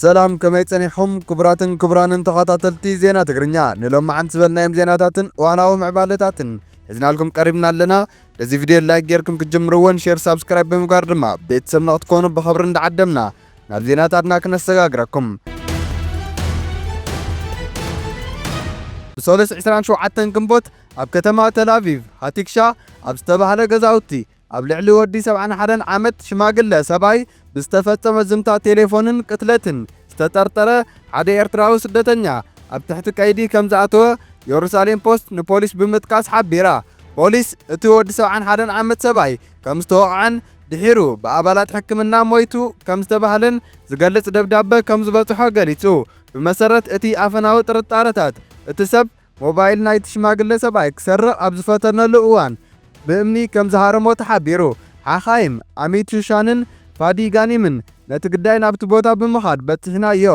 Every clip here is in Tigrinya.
ሰላም፣ ከመይ ጸኒሕኩም ክቡራትን ክቡራንን ተኸታተልቲ ዜና ትግርኛ? ንሎማዓንቲ ዝበልናዮም ዜናታትን እዋናዊ ምዕባለታትን ሒዝናልኩም ቀሪብና ኣለና። ነዚ ቪድዮ ላይክ ጌርኩም ክትጅምርዎን ሼር ሳብስክራይብ ብምግባር ድማ ቤተሰብና ክትኮኑ ብኽብሪ እንዳዓደምና ናብ ዜናታትና ክነሰጋግረኩም። ብሰሉስ ዕስራን ሸውዓተን ግንቦት ኣብ ከተማ ተል ኣቪቭ ሃቲክሻ ኣብ ዝተባህለ ገዛውቲ ኣብ ልዕሊ ወዲ ሰብዓን ሓደን ዓመት ሽማግለ ሰብኣይ ብዝተፈጸመ ዝምታ ቴሌፎንን ቅትለትን ዝተጠርጠረ ሓደ ኤርትራዊ ስደተኛ ኣብ ትሕቲ ቀይዲ ከም ዝኣተወ የሩሳሌም ፖስት ንፖሊስ ብምጥቃስ ሓቢራ። ፖሊስ እቲ ወዲ ሰብዓን ሓደን ዓመት ሰብኣይ ከም ዝተወቕዐን ድሒሩ ብኣባላት ሕክምና ሞይቱ ከም ዝተባህለን ዝገልጽ ደብዳበ ከም ዝበጽሖ ገሊጹ። ብመሰረት እቲ ኣፈናዊ ጥርጣረታት እቲ ሰብ ሞባይል ናይቲ ሽማግለ ሰብኣይ ክሰርቕ ኣብ ዝፈተነሉ እዋን ብእምኒ ከም ዝሃረሞ ተሓቢሩ። ሓኻይም ኣሚት ሹሻንን ፋዲ ጋኒምን ነቲ ግዳይ ናብቲ ቦታ ብምኻድ በጺሕናዮ።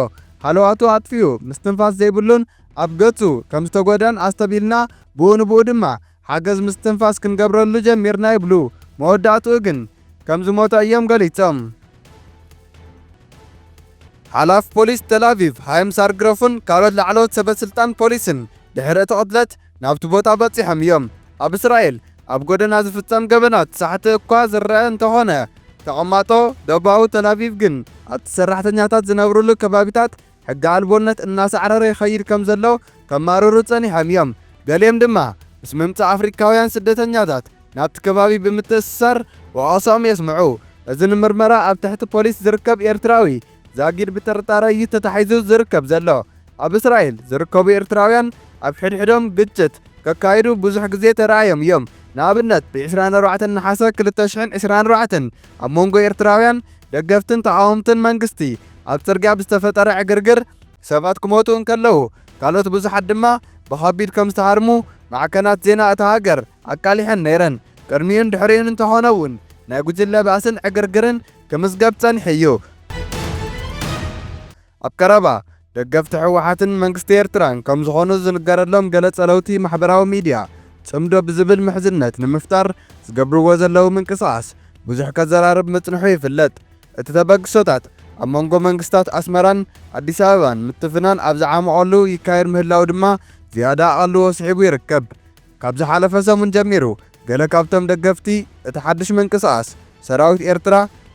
ሃለዋቱ ኣጥፊኡ ምስትንፋስ ዘይብሉን ኣብ ገጹ ከም ዝተጎዳን ኣስተብሂልና፣ ብኡ ንብኡ ድማ ሓገዝ ምስትንፋስ ክንገብረሉ ጀሚርና ይብሉ። መወዳእትኡ ግን ከም ዝሞተ እዮም ገሊጾም። ሓላፍ ፖሊስ ተል ኣቪቭ ሃይም ሳርግረፍን ካልኦት ላዕለዎት ሰበስልጣን ፖሊስን ድሕሪ እቲ ቅትለት ናብቲ ቦታ በጺሖም እዮም። ኣብ እስራኤል ኣብ ጎደና ዝፍጸም ገበናት ሳሕቲ እኳ ዝረአ እንተኾነ፣ ተቐማጦ ደቡባዊ ተል ኣቪቭ ግን ኣብቲ ሰራሕተኛታት ዝነብሩሉ ከባቢታት ሕጊ ኣልቦነት እናሳዕረረ ይኸይድ ከም ዘሎ ከማርሩ ጸኒሖም እዮም። ገሊኦም ድማ ምስ ምምጻእ ኣፍሪካውያን ስደተኛታት ናብቲ ከባቢ ብምትእስሳር ወቐሳኦም የስምዑ። እዚ ንምርመራ ኣብ ትሕቲ ፖሊስ ዝርከብ ኤርትራዊ ዛጊድ ብጥርጣረ እዩ ተታሒዙ ዝርከብ ዘሎ። ኣብ እስራኤል ዝርከቡ ኤርትራውያን ኣብ ሕድሕዶም ግጭት ከካይዱ ብዙሕ ግዜ ተራእዮም እዮም። ንኣብነት፣ ብ ዕስራን ኣርባዕተን ነሓሰ ክልተ ሽሕን ዕስራን ኣርባዕተን ኣብ መንጎ ኤርትራውያን ደገፍትን ተቓወምትን መንግስቲ ኣብ ጽርግያ ብዝተፈጠረ ዕግርግር ሰባት ክሞቱ እንከለዉ፣ ካልኦት ብዙሓት ድማ ብኸቢድ ከም ዝተሃርሙ ማዕከናት ዜና እታ ሃገር ኣቃሊሐን ነይረን። ቅድሚኡን ድሕሪኡን እንተኾነ እውን ናይ ጉጅለ ባእስን ዕግርግርን ክምዝገብ ጸኒሑ እዩ። ኣብ ቀረባ ደገፍቲ ህወሓትን መንግስቲ ኤርትራን ከም ዝኾኑ ዝንገረሎም ገለ ጸለውቲ ማሕበራዊ ሚድያ፣ ጽምዶ ብዝብል ምሕዝነት ንምፍጣር ዝገብርዎ ዘለዉ ምንቅስቓስ ብዙሕ ከዘራርብ ምጽንሑ ይፍለጥ። እቲ ተበግሶታት ኣብ መንጎ መንግስታት ኣስመራን ኣዲስ ኣበባን ምትፍናን ኣብ ዝዓመቐሉ ይካየድ ምህላዉ ድማ ዝያዳ ኣቓልቦ ስሒቡ ይርከብ። ካብ ዝሓለፈ ሰሙን ጀሚሩ፣ ገለ ካብቶም ደገፍቲ እቲ ሓድሽ ምንቅስቓስ፣ ሰራዊት ኤርትራ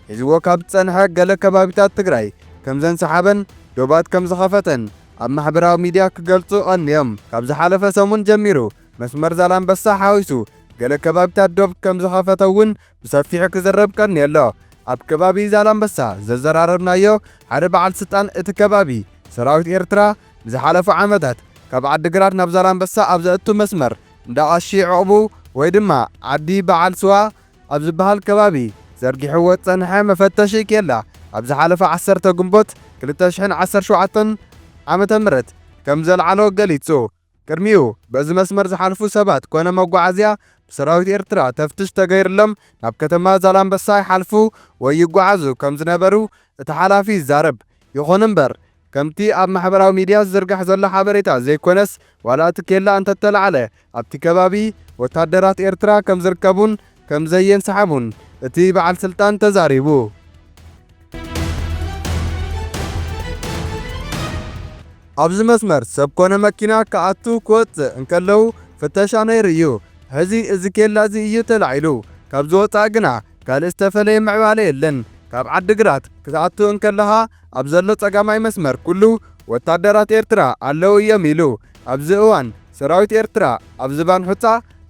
ሒዝዎ ካብ ዝጸንሐ ገለ ከባቢታት ትግራይ ከም ዘንሰሓበን ዶባት ከም ዝኸፈተን ኣብ ማሕበራዊ ሚድያ ክገልጹ ቀንዮም። ካብ ዝሓለፈ ሰሙን ጀሚሩ፣ መስመር ዛላምበሳ ሓዊሱ ገለ ከባቢታት ዶብ ከም ዝኸፈተ እውን ብሰፊሑ ክዝረብ ቀንዩ ኣሎ። ኣብ ከባቢ ዛላምበሳ ዘዘራረብናዮ ሓደ በዓል ስልጣን እቲ ከባቢ፣ ሰራዊት ኤርትራ ንዝሓለፉ ዓመታት ካብ ዓዲግራት ናብ ዛላምበሳ ኣብ ዘእቱ መስመር እንዳ ቀሺ ዕቑቡ ወይ ድማ ዓዲ በዓል ስዋ ኣብ ዝበሃል ከባቢ ዘርጊሕዎ ዝጸንሐ መፈተሺ ኬላ ኣብ ዝሓለፈ ዓሰርተ ግንቦት ክልተ ሽሕን ዓሰርተ ሸውዓተን ዓመተ ምህረት ከም ዘልዓሎ ገሊጹ። ቅድሚኡ በዚ መስመር ዝሓልፉ ሰባት ኮነ መጓዓዝያ ብሰራዊት ኤርትራ ተፍትሽ ተገይርሎም ናብ ከተማ ዛላምበሳ ይሓልፉ ወይ ይጓዓዙ ከም ዝነበሩ እቲ ሓላፊ ይዛረብ። ይኹን እምበር፣ ከምቲ ኣብ ማሕበራዊ ሚድያ ዝዝርጋሕ ዘሎ ሓበሬታ ዘይኮነስ፣ ዋላ እቲ ኬላ እንተተላዕለ፣ ኣብቲ ከባቢ ወታደራት ኤርትራ ከም ዝርከቡን ከም ዘየንሰሓቡን እቲ በዓል ስልጣን ተዛሪቡ። ኣብዚ መስመር ሰብ ኮነ መኪና ክኣቱ ክወጽእ እንከለዉ ፍተሻ ነይሩ እዩ። ሕዚ እዚ ኬላ እዚ እዩ ተላዒሉ። ካብ ዝወጻእ ግና ካልእ ዝተፈለየ ምዕባለ የለን። ካብ ዓዲግራት ክትኣቱ እንከለኻ ኣብ ዘሎ ጸጋማይ መስመር ኩሉ ወታደራት ኤርትራ ኣለዉ እዮም ኢሉ። ኣብዚ እዋን ሰራዊት ኤርትራ ኣብ ዝባን ሑጻ፣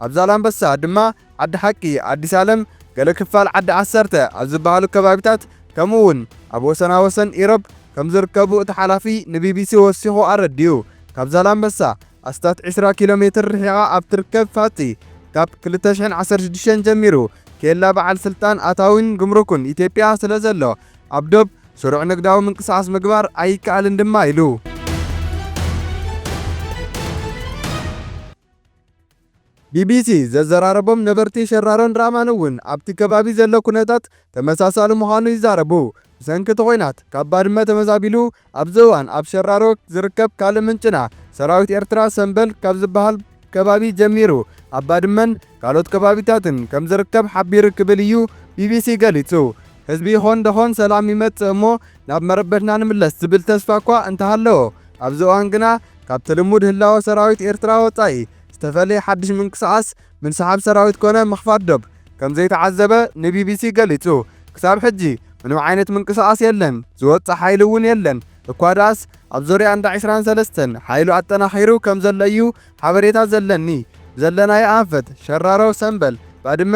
ኣብ ዛላምበሳ ድማ ዓዲ ሓቂ፣ ኣዲስ ኣለም፣ ገለ ክፋል ዓዲ ዓሰርተ ኣብ ዝበሃሉ ከባቢታት ከምኡ እውን ኣብ ወሰናወሰን ኢሮብ ከም ዝርከቡ እቲ ሓላፊ ንቢቢሲ ወሲኹ ኣረዲኡ። ካብ ዛላምበሳ ኣስታት ዕስራ ኪሎ ሜትር ርሒቓ ኣብ ትርከብ ፋጺ፣ ካብ ክልተ ሽሕን ዓሰርተ ሽዱሽተን ጀሚሩ ኬላ በዓል ስልጣን ኣታዊን ጉምሩክን ኢትዮጵያ ስለ ዘሎ፣ ኣብ ዶብ ስሩዕ ንግዳዊ ምንቅስቓስ ምግባር ኣይከኣልን ድማ ኢሉ። ቢቢሲ ዘዘራረቦም ነበርቲ ሸራሮን ራማን እውን ኣብቲ ከባቢ ዘሎ ኩነታት ተመሳሳሊ ምዃኑ ይዛረቡ። ብሰንኪ እቲ ኲናት ካብ ባድመ ተመዛቢሉ ኣብዚ እዋን ኣብ ሸራሮ ዝርከብ ካልእ ምንጭና፣ ሰራዊት ኤርትራ ሰምበል ካብ ዝበሃል ከባቢ ጀሚሩ ኣብ ባድመን ካልኦት ከባቢታትን ከም ዝርከብ ሓቢሩ ክብል እዩ ቢቢሲ ገሊጹ። ህዝቢ ይኾን ደኾን ሰላም ይመጽእ እሞ ናብ መረበትና ንምለስ ዝብል ተስፋ እኳ እንተሃለዎ፣ ኣብዚ እዋን ግና ካብቲ ልሙድ ህላወ ሰራዊት ኤርትራ ወጻኢ ዝተፈለየ ሓድሽ ምንቅስቓስ ምንስሓብ ሰራዊት ኮነ ምኽፋት ዶብ ከም ዘይተዓዘበ ንቢቢሲ ገሊጹ። ክሳብ ሕጂ ምንም ዓይነት ምንቅስቓስ የለን፣ ዝወጽእ ሓይሊ እውን የለን። እኳ ደኣስ ኣብ ዙርያ እንዳ ዒስራን ሰለስተን ሓይሉ ኣጠናኺሩ ከም ዘሎ እዩ ሓበሬታ ዘለኒ። ብዘለናዮ ኣንፈት ሸራሮ፣ ሰምበል፣ ባድመ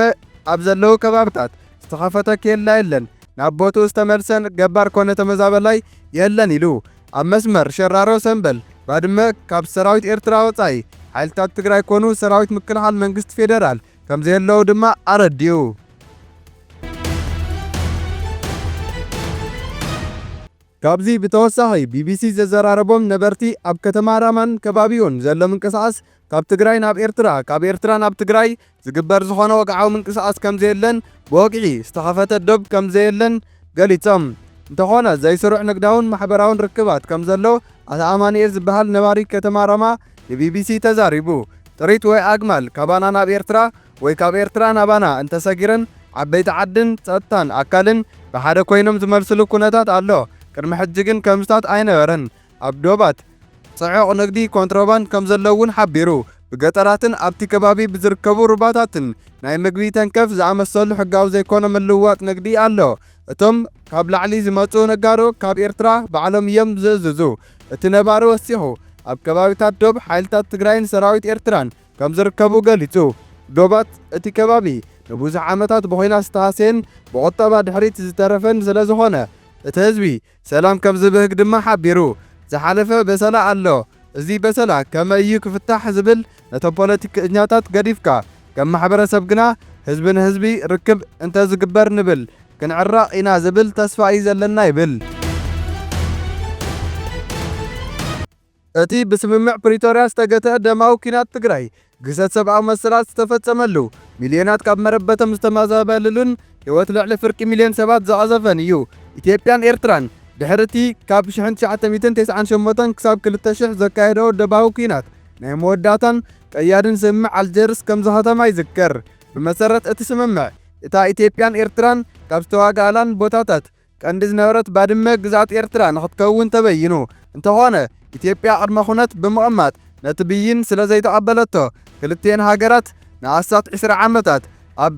ኣብ ዘለዉ ከባብታት ዝተኸፈተ ኬላ የለን። ናብ ቦትኡ ዝተመልሰን ገባር ኮነ ተመዛበላይ የለን ኢሉ። ኣብ መስመር ሸራሮ፣ ሰምበል፣ ባድመ ካብ ሰራዊት ኤርትራ ወጻኢ ሓይልታት ትግራይ ኮኑ ሰራዊት ምክልኻል መንግስቲ ፌደራል ከም ዘየለዉ ድማ ኣረዲኡ። ካብዚ ብተወሳኺ ቢቢሲ ዘዘራረቦም ነበርቲ ኣብ ከተማ ራማን ከባቢኡን ዘሎ ምንቅስቓስ ካብ ትግራይ ናብ ኤርትራ፣ ካብ ኤርትራ ናብ ትግራይ ዝግበር ዝኾነ ወግዓዊ ምንቅስቓስ ከም ዘየለን ብወግዒ ዝተኸፈተ ዶብ ከም ዘየለን ገሊጾም። እንተኾነ ዘይስሩዕ ንግዳውን ማሕበራውን ርክባት ከም ዘሎ ኣቶ ኣማኑኤል ዝበሃል ነባሪ ከተማ ራማ ንቢቢሲ ተዛሪቡ። ጥሪት ወይ ኣግማል ካባና ናብ ኤርትራ ወይ ካብ ኤርትራ ናባና እንተሰጊረን ዓበይቲ ዓድን ጸጥታን ኣካልን ብሓደ ኮይኖም ዝመልስሉ ኩነታት ኣሎ። ቅድሚ ሕጂ ግን ከምስታት ኣይነበረን። ኣብ ዶባት ጽዑቕ ንግዲ ኮንትሮባንድ ከም ዘሎ እውን ሓቢሩ። ብገጠራትን ኣብቲ ከባቢ ብዝርከቡ ሩባታትን ናይ ምግቢ ተንከፍ ዝኣመሰሉ ሕጋዊ ዘይኮነ ምልውዋጥ ንግዲ ኣሎ። እቶም ካብ ላዕሊ ዝመጹ ነጋዶ ካብ ኤርትራ ባዕሎም እዮም ዝእዝዙ። እቲ ነባሪ ወሲኹ፣ ኣብ ከባቢታት ዶብ ሓይልታት ትግራይን ሰራዊት ኤርትራን ከም ዝርከቡ ገሊጹ። ዶባት እቲ ከባቢ ንብዙሕ ዓመታት ብኹናት ዝተሃስየን ብቁጠባ ድሕሪት ዝተረፈን ስለ ዝኾነ፣ እቲ ህዝቢ ሰላም ከም ዝብህግ ድማ ሓቢሩ። ዝሓለፈ በሰላ ኣሎ። እዚ በሰላ ከመይ እዩ ክፍታሕ ዝብል ነቶም ፖለቲከኛታት ገዲፍካ፣ ከም ማሕበረሰብ ግና ህዝቢ ንህዝቢ ርክብ እንተዝግበር ንብል ክንዕረቕ ኢና ዝብል ተስፋ እዩ ዘለና ይብል። እቲ ብስምምዕ ፕሪቶርያ ዝተገተአ ደማዊ ኲናት ትግራይ፣ ግህሰት ሰብኣዊ መሰላት ዝተፈጸመሉ፣ ሚልዮናት ካብ መረበቶም ዝተመዛበልሉን ህይወት ልዕሊ ፍርቂ ሚልዮን ሰባት ዝቐዘፈን እዩ። ኢትዮጵያን ኤርትራን ድሕሪ እቲ ካብ ሽሕን ትሽዓተ ሚእትን ተስዓን ሸሞንተን ክሳብ ክልተ ሽሕ ዘካየደኦ ደማዊ ኲናት ናይ መወዳእታን ቀያድን ስምምዕ ኣልጀርስ ከም ዝኸተማ ይዝከር። ብመሰረት እቲ ስምምዕ፣ እታ ኢትዮጵያን ኤርትራን ካብ ዝተዋግኣላን ቦታታት ቀንዲ ዝነበረት ባድመ ግዝኣት ኤርትራ ንኽትከውን ተበይኑ። እንተኾነ፣ ኢትዮጵያ ቅድመ ኩነት ብምቕማጥ ነቲ ብይን ስለ ዘይተቐበለቶ፣ ክልቲኤን ሃገራት ንኣስታት ዕስራ ዓመታት ኣብ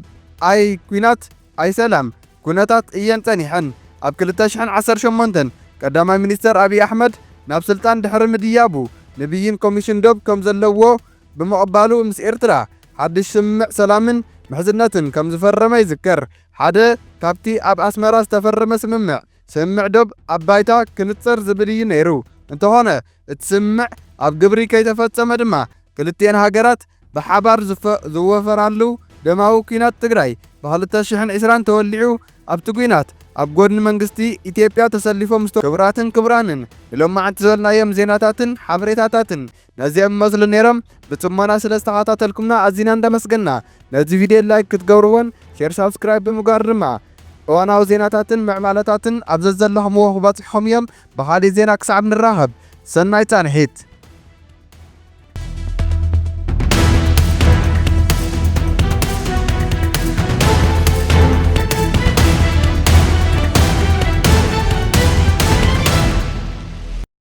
ኣይ ኲናት ኣይ ሰላም ኩነታት እየን ጸኒሐን። ኣብ ክልተ ሽሕን ዓሰርተ ሸሞንተን ቀዳማይ ሚኒስተር ኣብይ ኣሕመድ ናብ ስልጣን ድሕሪ ምድያቡ፣ ንብይን ኮሚሽን ዶብ ከም ዘለዎ ብምቕባሉ ምስ ኤርትራ ሓድሽ ስምምዕ ሰላምን ምሕዝነትን ከም ዝፈረመ ይዝከር። ሓደ ካብቲ ኣብ ኣስመራ ዝተፈረመ ስምምዕ፣ ስምምዕ ዶብ ኣብ ባይታ ክንጸር ዝብል እዩ ነይሩ። እንተኾነ፣ እቲ ስምምዕ ኣብ ግብሪ ከይተፈጸመ ድማ፣ ክልቲኤን ሃገራት ብሓባር ዝፈ-፣ ዝወፈራሉ ደማዊ ኲናት ትግራይ ብ ክልተ ሽሕን ዕስራን ተወሊዑ፣ ኣብቲ ኲናት ኣብ ጎድኒ መንግስቲ ኢትዮጵያ ተሰሊፎም ዝተ-፣ ክቡራትን ክቡራንን፣ ንሎማዓንቲ ዝበልናዮም ዜናታትን ሓበሬታታትን ነዚኦም ይመስሉ ነይሮም። ብጽሞና ስለ ዝተኸታተልኩምና ኣዚና እንዳመስገና፣ ነዚ ቪድዮ ላይክ ክትገብርዎን ሼር ሳብስክራይብ ብምግባር ድማ እዋናዊ ዜናታትን ምዕባለታትን ኣብ ዘዘለኹምዎ ክበጽሕኹም እዮም። ብኻሊእ ዜና ክሳብ ንራኸብ፣ ሰናይ ጻንሒት።